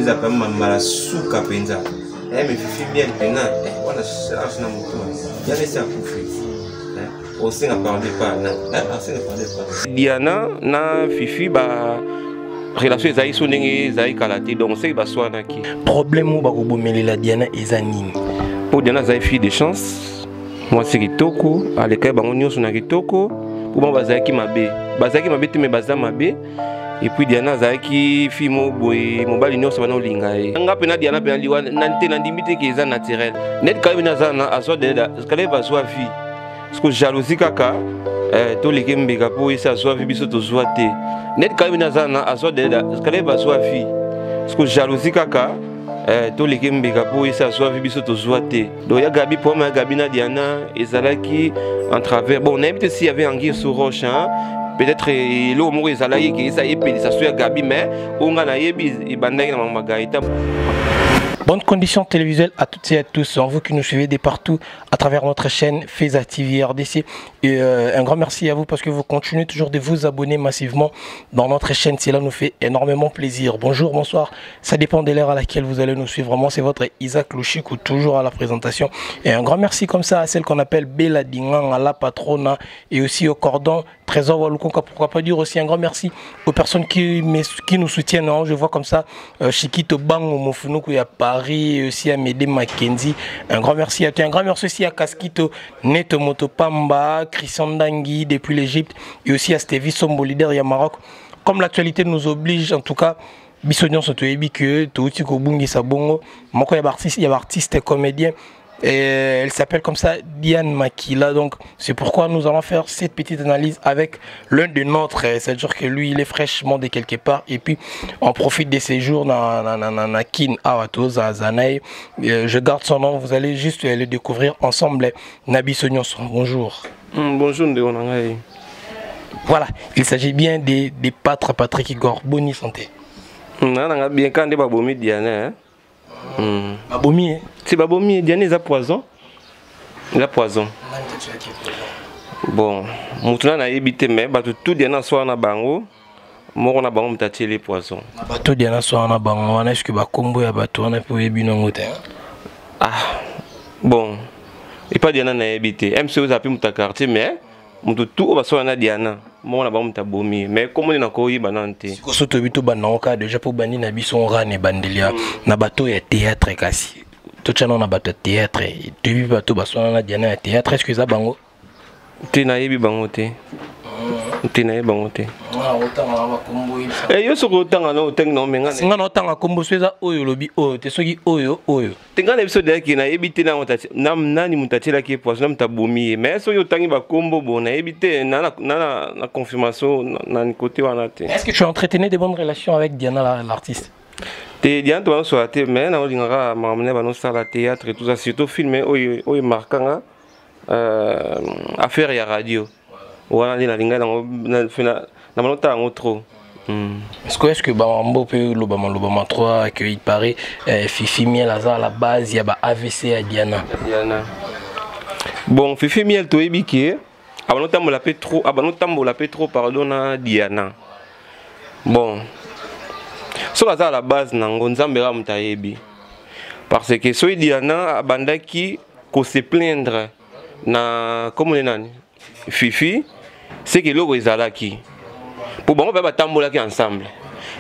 Eza mpe mbala suka mpenza. Me Fifi Miel mpena wana charge na motu Diana esi akufi. Osenga pardon epa na asenga pardon epa Diana na Fifi, ba relation ezali so ndenge ezali kala te, donc seki baswanaki. Problème oyo bakobomelela Diana eza nini? Mpo Diana azali fille de chance, mwasi kitoko, alekaki bango nyonso na kitoko. Mpo bango bazalaki mabe, bazalaki mabe te, me baza mabe. Et puis Diana azalaki fille moko boye, mobali nyonso bana olinga ye. Nga mpe na Diana mpe naliwa te, nandimi te ke eza naturel. Net Kaleb aza na azwa, Kaleb azwa vie, parce que jalousie kaka toleke mbeka mpo esi azwa vie, biso tozwa te. Net Kaleb aza na azwa, Kaleb azwa vie, parce que jalousie kaka toleke mbeka mpo esi azwa vie, biso tozwa te. Donc ya Gabi, problème ya Gabi na Diana ezalaki en travers. Bon, nayebi te s'il y avait anguille sous roche, hein? Peut-être eloko moko ezalaki ke eza epelisa so ya Gabi, mais oyo ngai nayebi, ebandaki na mama Gaeta. Bonnes conditions télévisuelles à toutes et à tous, en vous qui nous suivez de partout à travers notre chaîne FESA TV RDC. Et un grand merci à vous parce que vous continuez toujours de vous abonner massivement dans notre chaîne. Cela nous fait énormément plaisir. Bonjour, bonsoir, ça dépend de l'heure à laquelle vous allez nous suivre. Moi, c'est votre Isaac Louchikou, toujours à la présentation. Et un grand merci comme ça à celle qu'on appelle Bella Dingang, à la patrona, et aussi au cordon Trésor Walukonka. Pourquoi pas dire aussi un grand merci aux personnes qui nous soutiennent, hein. Je vois comme ça Chiquito Bango Mofunuku à Paris, et aussi à Médé Mackenzie. Un grand merci à toi. Un grand merci aussi à Kaskito Neto Moto Pamba, Christian Dangui depuis l'Égypte, et aussi à Stevie Sombo, leader ya Maroc. Comme l'actualité nous oblige, en tout cas, biso nyonso toyebi que touti kobungisa bongo moko ya baartiste, ya baartiste comédien, et elle s'appelle comme ça Diane Makila. Donc c'est pourquoi nous allons faire cette petite analyse avec l'un de nôtres, c'est-à-dire que lui, il est fraîchement de quelque part et puis on profite de ses jours na Kin awa toza Zanaï. Je garde son nom, vous allez juste le découvrir ensemble. Nabi Sonyonso, bonjour. Bonjour ndeko na ngai. Voilà, il s'agit bien des pâtres Patrick Igor. Bonne santé. Na nanga bien quand nde babomi Diana, hein? Babomi, hein? Si babomi Diana, eza poison. Eza poison. Bon, motu na nayebi te, mais bato tout Diana aswaka na bango, moko na bango moto atieli poison. Na bato Diana aswaka na bango wana, est-ce que bakombo ya bato wana mpe oyebi nango te? Ah, bon, epa Diana nayebi te. MC oza mpe moto ya quartier, mais moto tout oyo baswaka na Diana, moko na bango moto abomi ye, mais komoni na koyeba nanu te. Sikoyo toyebi, tobanda yango kaka déjà mpo bandi na biso rane ebandeli ya na bato ya théâtre. Kasi totya nano na bato ya théâtre. Toyebi bato baswana na Diana ya théâtre, est ce que eza bango? Te, nayebi bango te. Te, nayebi bango te. Yo soki otanga na otangi na omenga. Nga na otanga kombo so eza oyo olobi oyo te, soki oyo oyo. Te, ngai na biso deyaki, nayebi te nani moto atielaki ye poison, na moto abomi ye. Mais soki otangi bakombo, bon, nayebi te na confirmation na côté wana te. Est-ce que tu entretenais de bonnes relations avec Diana l'artiste? Te, Diana to banosala te, mais naolingaka makambo na banosala théâtre et tout ça, surtout film oyo oyo markanga, affaire ya radio wana nde nalingai nango na banotala yango trop. Est-ce que bamambo mpe lobama lobama trop que il paraît Fifi Miel aza à la base ya ba AVC ya Diana? Diana, bon, Fifi Miel toyebi ke abanotambola mpe trop, abanotambola mpe trop, pardon, na Diana. Bon, soki aza à la base nango, Nzambe kaka moto ayebi, parce que soki Diana abandaki kose plaindre na komone nani, Fifi, seke eloko ezalaki mpo bango mpe batambolaki ensemble.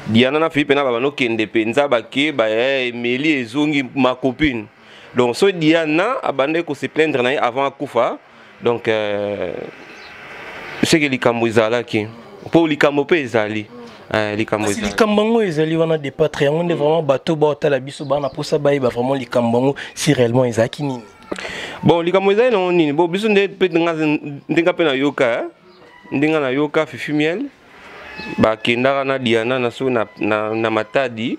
Diana na Fifi mpena babanokende mpenza, bake emeli ezongi ma copine. Donc soki Diana abandaki kose plaindre na ye avant akufa, donc seke likambo ezalaki, mpo likambo mpe ezali likambo. Likambo yango ezali wana de patre yango nde vraiment bato baotala biso bana mposa bayeba vraiment likambo yango si réellement ezalaki nini. Bon, likambo ezali nango nini? Bon, biso nde mpe ndenge mpe nayoka, ndenge nayoka, Fifi Miel bakendaka na Diana na so na Matadi.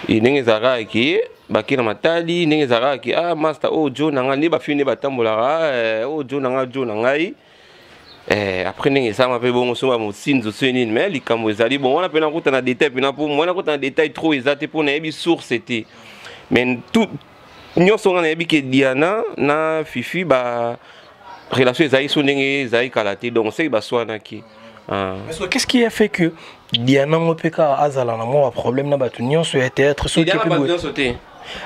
Ndenge ezalaka ke bake na Matadi, ndenge ezalaka ke ah, master oyo jo na ngai, nde bafili nde batambolaka, oyo jo na ngai, jo na ngai. Après ndenge esalama mpe bongo, so bamosinzo so nini, mais likambo ezali bon wana mpe nakuta na détail mpena, mpo mwana nakuta na détail trop eza te, mpo nayebi source te. Mais tout nyonso nga nayebi ke Diana na Fifi ba relation ezali so ndenge ezali kala te, donc seki baswanaki. Ah. Mais qu'est-ce qui a fait que Diana ngo mpe kaka azala na mwa baproblème na bato nyonso ya théâtre soki Diana mpe bato boye? nyonso te,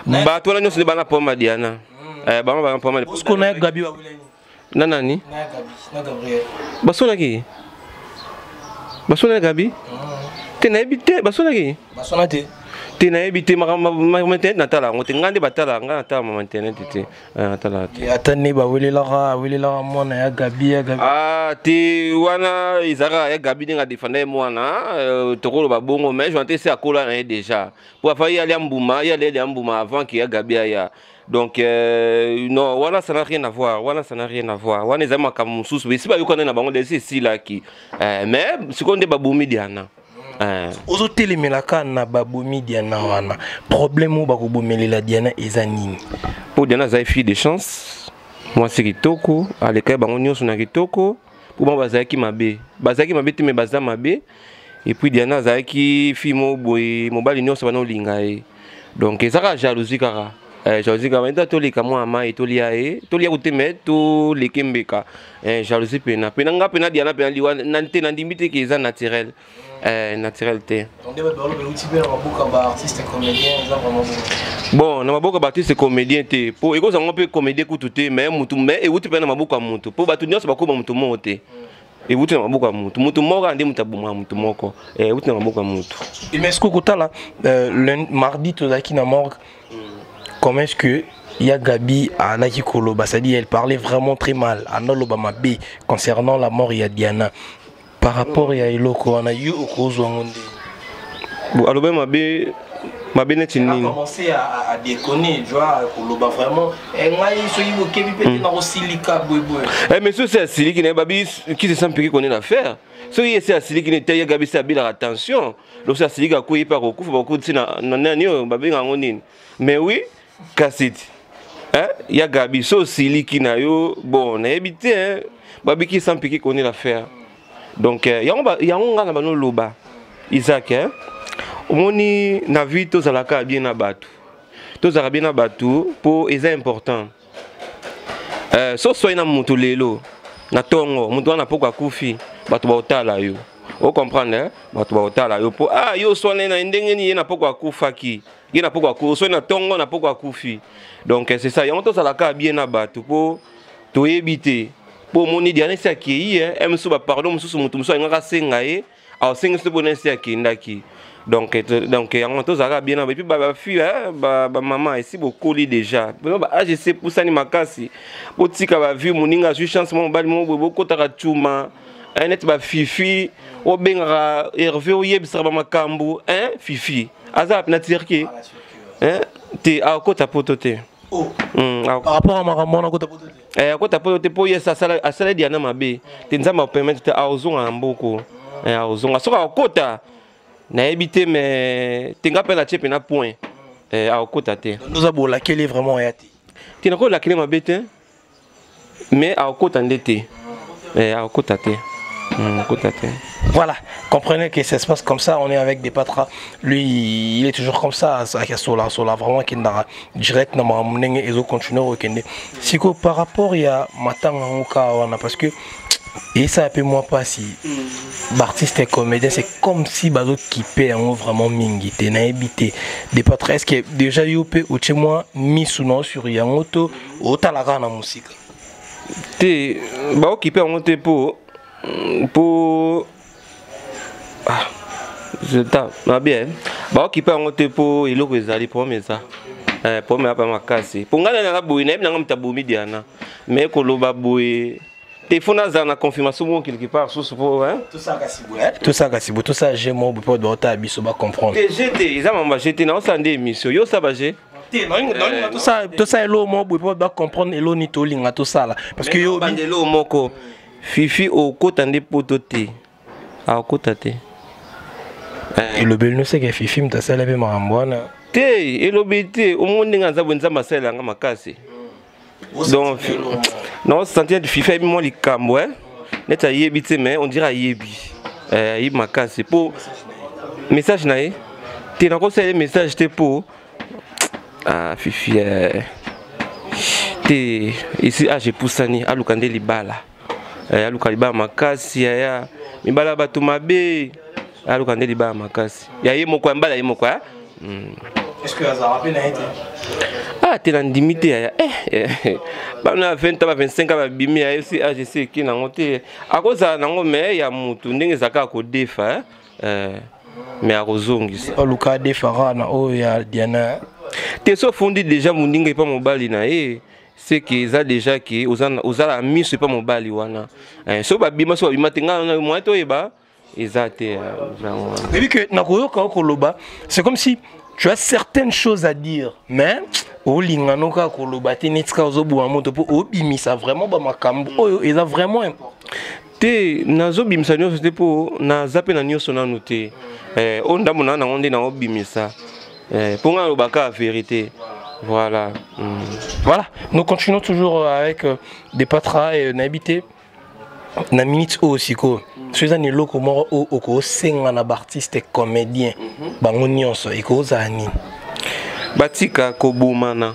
bato wana nyonso nde bana poma Diana. Eh, bango bana poma. Bosco na Gabi babulani? Na nani? Na Gabi na Gabriel. Basonaki, basonaki Gabi te, nayebi te, basonaki. Basona te? Te, nayebi te. Makambo internet natala yango te. Ngai nde batala, ngai natala mama internet te. Eh, natala te. Ata nde bawelelaka, awelelaka mwana ya Gabi, ya Gabi. Ah te, wana ezalaka ya Gabi ndenge adefanda ye mwana. Tokoloba bongo, mais joante ese akola na ye déjà, po afa ye alia mbuma, ye alia mbuma avant ke ya Gabi aya. Donc non, wana ça n'a rien à voir, wana ça n'a rien à voir. Wana ezali makambo mosusu, esi bayokana na bango, esi esilaki. Mais sikoyo nde babomi Diana. Ozotelemelaka na babomi Diana wana, problème oyo bakobomelela Diana eza nini? Mpo Diana azali fille de chance, mwasi kitoko, alekaki bango nyonso na kitoko, mpo bango bazalaki mabe, bazalaki mabe te, mais baza mabe. Et puis Diana azalaki fille moko boye, mobali nyonso bana olinga ye. Donc eza kaka jalousie, kaka jalousie kaka. Enta toleka mwa mai, tolia ye, tolia kute, mais toleke mbeka. Jalousie pena pena nga pena Diana pena liwa na te, nandimi te ke eza naturel, naturel te. Nde bato baloba euti mpe na maboka baartiste comédien, eza vraiment bon? Na maboko ya baartiste comédien te, mpo ekozango mpe comédien kutu te, mais mutu, mais ewuti mpe na maboko ya mutu, mpo bato nyonso bakóma mutu moko te. Ewuti na maboko ya mutu, mutu moko kaka nde mutu abomaka mutu moko. Ewuti na maboko ya mutu. Mais est-ce que kotala lundi, mardi tozalaki na morgue, comment est-ce que ya Gabi alaki koloba, c'est-à-dire elle parlait vraiment très mal, anoloba mabe concernant la mort ya Diana, par rapport ya eloko wana, yo okozwa yango nde? Bon, alobi mabe, mabe neti Elle a nini? Commencé à déconner, tu vois, koloba vraiment ngai soki bokebi mpe te na kosilika boyeboye. Eh, mais soki asiliki na ye, babi qui se sent piqué connaît l'affaire. Soki ye se asiliki ne te, ye Gabi se abelaka attention. Donc soki asiliki, akoyi mpe akokufa, bakoti na nani oyo babenga yango nini. Mais oui, kasi ti, eh, ya Gabi so osiliki na yo, bon, nayebi te, hein, babi qui sent piqué connaît l'affaire. Donc yango yango nga na banoloba, Isaac, hein, omoni na vie tozalaka bien na bato, tozalaka bien na bato mpo eza important. So swai na moto lelo na ntongo, moto wana poko akufi, bato baotala yo, ocomprendre, eh? Bato baotala yo mpo ah, yo oswane na ndenge nini, ye na poko akufaki, ye na poko akufi, oswani na ntongo, na poko akufi. Donc c'est ça, yango tozalaka bien na bato mpo toyebi te. Mpo omoni Diana esi akei, ye mosusu bapardon mosusu, moto mosusu alingaka asenga ye, aosengi so mpona esi akendaki. Donc yango tozalaka bien na. Et puis bafille, bamama esi bokoli déjà, baage esi epusani makasi, botika bavie. Moninga azwi chance mwa mobali moko boye, bokotaka cuma neti bafifi obengaka Hervé, oyebisaka bamakambo. Fifi aza na Turquie te, akota poto te. Oh. Par rapport à makambo wana, akota poto te? Akota poto te, mpo ye asala Diana mabe te. Nzambe apermettre te, aozonga na mboko. Aozonga, soki akota nayebi te, mais te, nga mpe natie mpena point, akokota te. Oza bolakeli vraiment ya te? Te, nakolakeli mabe te, mais akokota nde te, akokota te, akokota te. Voilà, comprenez que ça se passe comme ça, on est avec des patras. Lui, il est toujours comme ça, sola, sola, vraiment, qui n'a direct, na ndenge ezo continuer okende. Siko par rapport ya matanga ngoka wana, parce que et ça un peu moi pas si artiste et comédien, c'est comme si bazo kipe yango vraiment mingi te, nayebi te. Des patras, est-ce que déjà yo pe otie moi misu na sur yango to otalaka na musika? Te, baokipe yango te, mpo ah, ta mabe, baokipe yango te, mpo eloko ezali problème, eza problème apa makasi. Mpo ngai nanga boye, nayebi nanga moto abomi Diana, mais koloba boye te, faut nazala na confirmation moko quelque part susu mpo Tosala kasi boye, tosala je moko boye mpo baotala biso bacomprendre. Te, je te, eza mama je te, naosala nde émission, yo osala baje. Tosala eloko moko boye mpo bacomprendre eloko nini tolinga tosala, parce que yo banda eloko moko, Fifi okota nde poto te, akota te. Elobeli noseke Fifi moto asala mpe makambo wana? Te, elobi te. Omoni ndenge aza boye, Nzambe asalelanga makasi. Donc naosentir neti Fifi ayebi mwa likambo, neti ayebi te, mais on dirait ayebi, ayebi makasi. Mpo message na ye te, nakosala ye message te, mpo ah, Fifi te, esi age epusani, aluka nde libala, aluka libala makasi yaya. Mibala bato mabe, aluka nde libala makasi ya ye moko, ya mbala ye moko. Est-ce que azalaka mpe na ye te? Ah te, nandimi te yaya. Bana ya 20, ba 25 babimi ya ye si age esi eki nango te. Akozala nango me ya mutu ndenge ezalaka kodefa, mais akozongisa. Aluka adefaka na oyo ya Diana. Te, so ofundi déjà moninga epa mobali na ye, c'est que eza déjà ke ozala miso epa mobali wana. So babima, so babima te, ngai moyen toyeba eza te. Oyebi ke nakoyoka okoloba, c'est comme si tu as certaines choses à dire, mais olinga no kaka koloba te, neti kaka ozoboma moto mpo obimisa vraiment bamakambo oyo eza vraiment important. Te, nazobimisa nyonso te, mpo naza mpe na nyonso nanu te. Oyo ndambo na nango nde naobimisa, mpo ngai nalobaka vérité, voilà. Voilà, nous continuons toujours avec des patras et nayebi te na minute oyo sikoyo so eza na eloko moko oyo okosenga na baartiste comédien bango nyonso, ekozala nini? Batika kobomana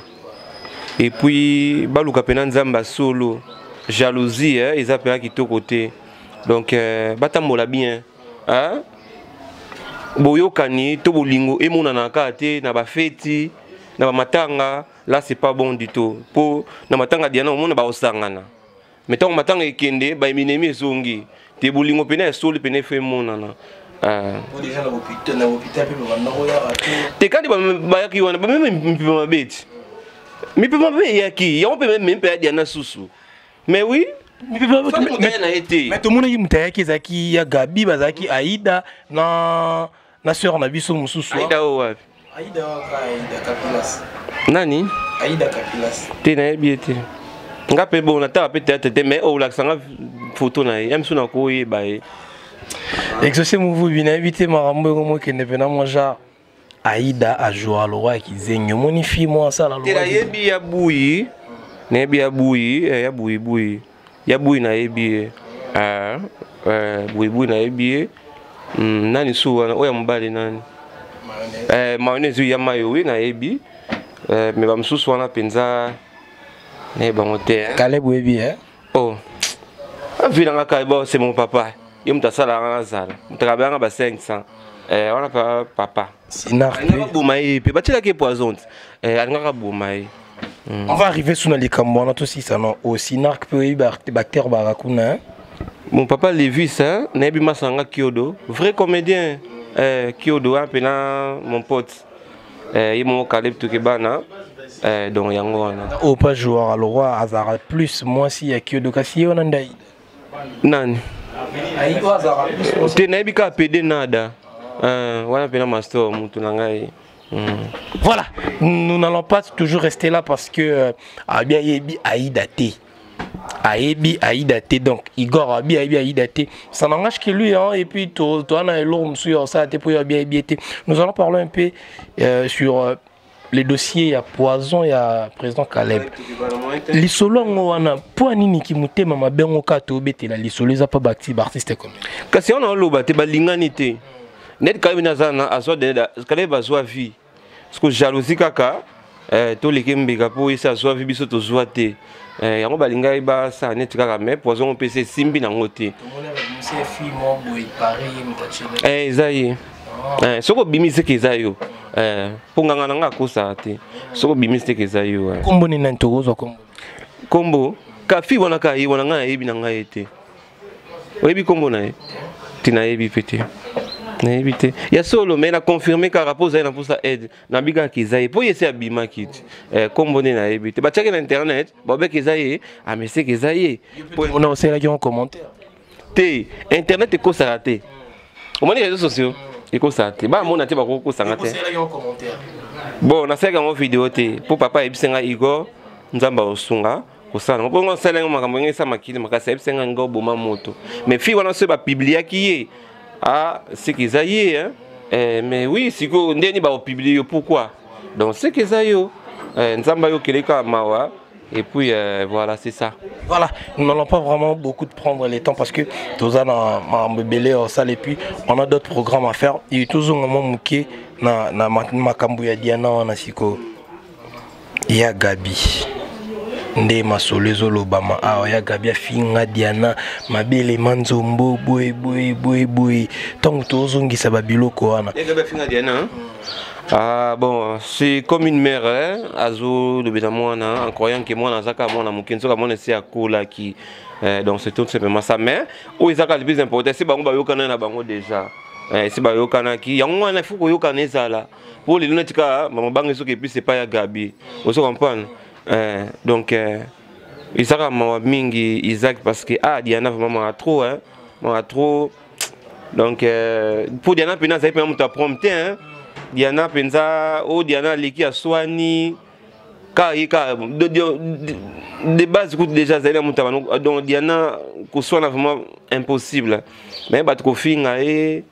et puis baluka mpena Nzambe asolo. Jalousie eza mpena kitoko te. Donc batambola bien, hein? Boyokani to bolingo emonana kaka te na bafeti, na bamatanga. Là, c'est pas bon du tout, mpo na matanga Diana omona baosangana, mais ntango matanga ekende, baeminemi ezongi te. Bolingo mpena esoli mpena efo emonana te. Kandi bayaki wana, bameme mipema mabe ti, mipema mabe eyaki yango mpe meme mpe ya Diana susu. Mais oui, na ye te. Mais tomonaki moto ayaki, ezalaki ya Gabi, bazalaki Aida na sœur na biso mosusu. Aida oyo wapi? Aida waka, Aida Kapilas. Nani? Aida Kapilas. Te, nayebi ye te. Nga mpe bon, natala mpe théâtre te, mais olakisa nga photo na ye, ya miso nakoyeba ye. Exaucé Movubi, nayebi te makambo ekomokende mpena mwa genre Aida ajoua lokwa ya kizengi, omoni fille moko asala. Te, nayebi ya Buyi, nayebi ya Buyi, ya Buyi Buyi, ya Buyi nayebi ye, Buyi Buyi nayebi ye. Nani su wana oyo ya mobali nani? Mayonnaise ya mayo, oui, nayebi. Mais bamosusu wana mpenza nayeba yango te. Caleb oyebi? Oh, avi nanga kai, bon, c'est mon papa. Ye moto asalaka nazala moto akabelanga ba 500 wana pa papa. Alingaka boma ye mpe batielaki ye poison te, alingaka boma ye. On va arriver sous na likambo wana, tosisa no o Sinark mpe oyebi baacteur baka kuna. Mon papa Levis, hein, nayebi masanga Kiodo, vrai comédien, Kiodo wana mpena mon pote, ye moko Caleb Tukebana, donc yango wana. Oyo pa joueur alokwa azalaka plus mwasi ya Kiodo, kasi ye wana nde Aida. Nani te, nayebi kaka pede nada wana mpena master motu na ngai. Voilà, nous n'allons pas toujours rester là parce que abi ayebi Aïda te. Ayebi Aïda te, donc Igor abi ayebi Aïda te. Ça n'engage que lui, hein, et puis toi toi na eloko mosusu ça te pour abi ayebi te. Nous allons parler un peu sur les dossiers ya poison ya président Caleb. Lisolo yango wana, mpo nini ki motema mabe yango kaka tobetela lisolo eza mpa baartiste comme? Kasi wana oloba te, balingani te. Neti Caleb naza na azwa, Caleb azwa vie parce que jalousie kaka, toleki mbeka mpo esi azwa vie, biso tozwa te. Yango balingaki basala neti kaka, mais poison mpe esi esimbi nango te. Eza ye, soki obimisi teke eza yo, mpo nganga na nga akosaka te. Soki obimisi teke eza yo. Kombo nini? Nani tokozwa kombo? Kombo kafi wana kaka ye wana, ngai nayebi na ngai ye te. Oyebi kombo na ye te? Nayebi mpe te, nayebi te ya solo, mais na confirme kaka mpo ozali na mposa aide, nabi kaka eza ye, mpo ye esi abimaki te. Kombo nde nayebi te. Batiaki na internet, babeki eza ye, ameseke eza ye. Mpona osalelaki en commentaire? Te, internet ekosaka te. Omoni réseaux sociaux ekosaka te, bamona te, bakokosanga te. Bon, nasalaki yango video te mpo papa ayebisi ngai: "Igor, Nzambe akosunga kosala yango." Mpo osala yango, makambo ndenge esa makili makasi, ayebisi ngai nga oboma moto. Mais fille wana, soki bapubliaki ye, ah, seke eza ye, hein? Mais oui, sikoyo ndeni bakopublie yo, pourquoi? Donc seke eza yo, Nzambe ayokeli kaka mawa. Et puis voilà, c'est ça. Voilà, nous n'allons pas vraiment beaucoup de prendre le temps parce que tout ça dans ma salle et puis on a d'autres programmes à faire. Et toujours un moment na na makambo ya Diana wana siko ya Gabi. Nde masolo ezolobama awa, ya Gabi afinga Diana mabele manzombo boye boye boye boye. Ntango tozongisa babiloko wana. Ya Gabi afinga Diana, hein? Ah bon, c'est comme une mère, hein, azo lobela mwana en croyant que mwana azaka mwana moke, nzoka mwana esi akolaki. Donc c'est tout simplement ça. Mais oyo ezaka le plus important, c'est bango bayokana na bango déjà. Esi bayokanaki yango wana, il faut koyokana ezala po lelo neti kaka mama bango soki epuis epai ya Gabi, ozo comprendre. Donc ezaka mawa mingi, Isaac, parce que ah, Diana vraiment mawa trop, hein, mawa trop. Donc po Diana mpenza azali mpenza moto aprompt te, hein. Diana mpenza oyo, Diana aleki aswani kaka ye kaka de base kutu déjà azali na moto ya. Donc Diana koswana vraiment impossible, mais bato kofinga ye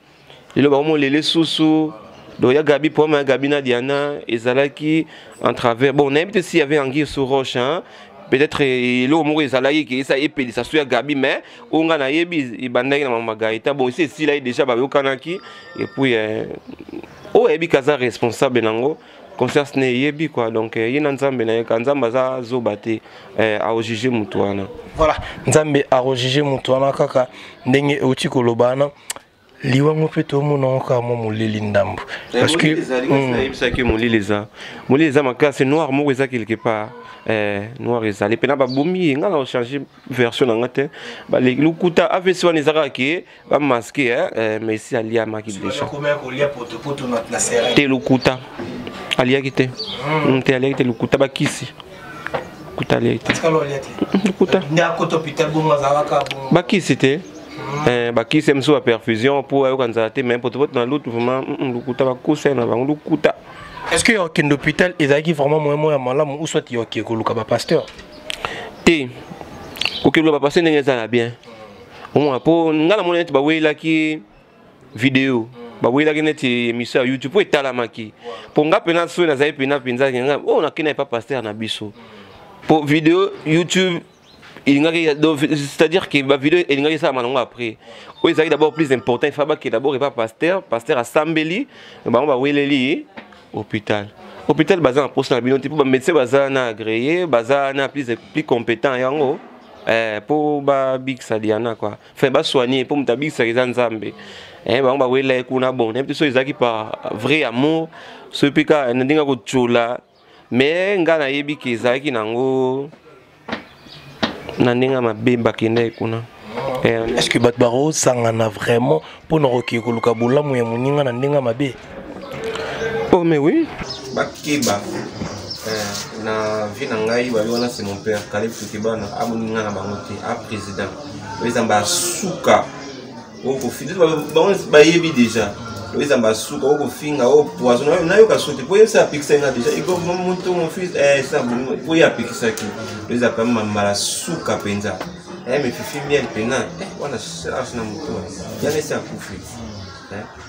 lelo bakomolele susu. Donc ya Gabi, problème ya Gabi na Diana ezalaki en travers. Bon, nayebi te s'il y avait anguille sous roche, hein, peut-être eloko moko ezalaki ke esa epelisa so ya Gabi, mais oyo ngai nayebi ebandaki na mama Gaeta. Bon, esi esila ye déjà, bayokanaki. Et puis oyo ayebi kaza responsable nango, conscience ne eyebi quoi. Donc ye na Nzambe na ye, ka Nzambe aza zoba te, aojuge motu wana. Voilà, Nzambe aojuge motu wana kaka ndenge euti koloba wana. Liwango mpe tomona ngo kaka mwa molili ndambo. Parce que nayebisaki molili eza, molili eza makasi, noir moko eza quelque part. Noir ezali mpena, babomi ye. Ngai na ochange version na nga te. Lokuta AVC wana eza kaka ke bamasque, mais esi aliamaki déjà te. Lokuta, aliaki te. Te, aliaki te, lokuta. Bakisi, lokuta, aliaki te, lokuta. Bakisi te, bakisi mosusu baperfusion mpo ayoka nzala te, mais potopoto na lutu vraiment lokuta, bakusa na bango, lokuta. Est ce que okende hôpital ezalaki vraiment moyen moko ya malamu, ou soit yoke koluka bapasteur? Te, kokende bapasteur ndenge eza na bien omona, mpo ngai namoni neti bawelaki video, bawelaki neti émission ya YouTube mpo etalamaki. Mpo nga mpena soki nazali mpena mpenza nga oyo nakende epa pasteur na biso, mpo video YouTube elingaki, c'est-à-dire que bavideo elingaki esalama nango après. Oyo ezalaki d'abord plus important, il faut bakende d'abord epa pasteur. Pasteur asambeli bango, baweleli hôpital. Hôpital baza na posa na bino te, mpo bamédecin baza na agréé, baza na plus compétent yango mpo babikisa Diana quoi, enfin basoigne, mpo moto abikisaka eza Nzambe. Bango bawela ye kuna. Bon, nayebi te soki ezalaki par vrai amour, soki mpe kaka na ndenge kotiola, mais ngai nayebi ke ezalaki nango na ndenge ya mabe bakendaki kuna. Est ce que bato bakosangana vraiment mpona koke koluka bolamu ya moninga na ndenge ya mabe? Oh mais oui, bakeba na vie na ngai. Babi wana, c'est mon père Caleb Tokebana, aboni ngai na bango te. A président oyo eza basuka okofinga, bango bayebi déjà. Oyo eza basuka okofinga o poison, nayoka so te, po yebisa apekisaki nga déjà. Ego moto, mon fils, esa po ye apekisaki. Oyo eza pema mbala suka mpenza. Mais Fifi Miel mpena wana charge na moto yana, esi akufi,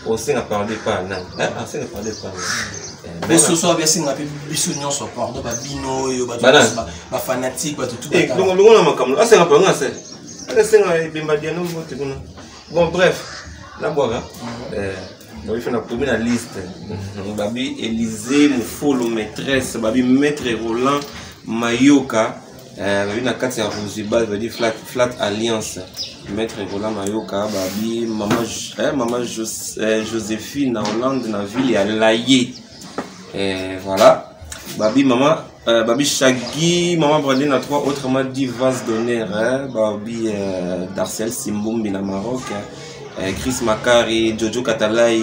osenga pardon epa nani? Asenga pardon epa nani? Soso abiasenga mpe biso nyonso pardon, babino oyo bafanatike, bato. Longo na makambo, asenga pardon, asali asenga ebemba Diana mbote kuna. Bon, bref, nabwaka babi fe nakomi na liste. Babi Élysée Mofolo maîtresse, babi maître Roland Mayoka, babi na kati ya Rosibal, babi flat, flat alliance, maître Roland Mayoka, babi mama, mama Joséphine na Hollande, na ville ya Laye. Voilà, babi mama babi Shagi, mama Bradley na trois, autrement dit vase d'honneur, hein, babi Darcel Simbumbi na Maroc, Chris Makari, Jojo Katalai,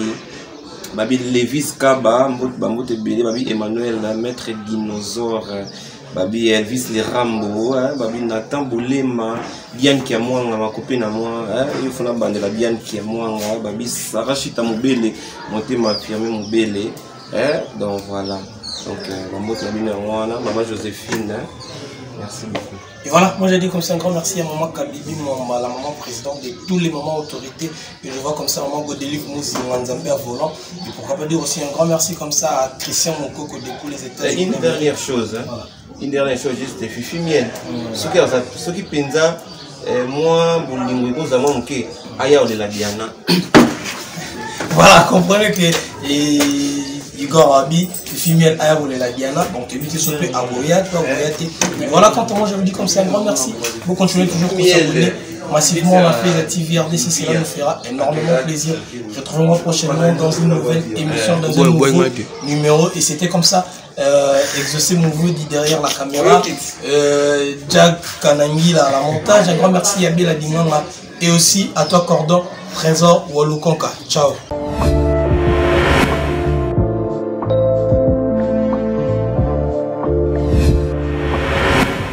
babi Levis Kaba, bambote ebele, babi Emmanuel maître dinosaure, babi Elvis Lerambo, hein, babi Nathan Bolema, Diane Kiamwanga, makope na moi, hein, il faut na bandela Diane Kiamwanga, babi Sarachita Mobele, motema affirmé Mobele, hein, donc voilà. Donc bambote na bino yango wana, mama Joséphine, hein, merci beaucoup. Et voilà, moi j'ai dit comme ça un grand merci à maman Kabibi Mwamba, la maman présidente de tous les mamans autorités. Et je vois comme ça maman Godelive Moussi Nzambe à volant. Et pourquoi pas dire aussi un grand merci comme ça à Christian Mokoko depuis les États-Unis. Une dernière chose, hein. Voilà. Une dernière chose juste, Fifi Miel. Soki penza moi bolingo ekozala mwa moke aya olela Diana. Voilà, comprenez que et Igor Abi, Fifi Miel aya kolela Diana, donc toyebi te so mpe akoya to akoya te. Et voilà, quant à moi, je vous dis comme ça un grand merci. Vous continuez toujours pour s'abonner massivement à Feza TV RDC, cela nous fera énormément plaisir. Retrouvez-moi prochainement dans une nouvelle émission, dans un nouveau numéro. Et c'était comme ça. Exaucé Mouvoudi derrière la caméra, Jack Kanangi à la montage. Un grand merci à Bella Dinganga et aussi à toi Cordon, Trésor Walukonka. Ciao.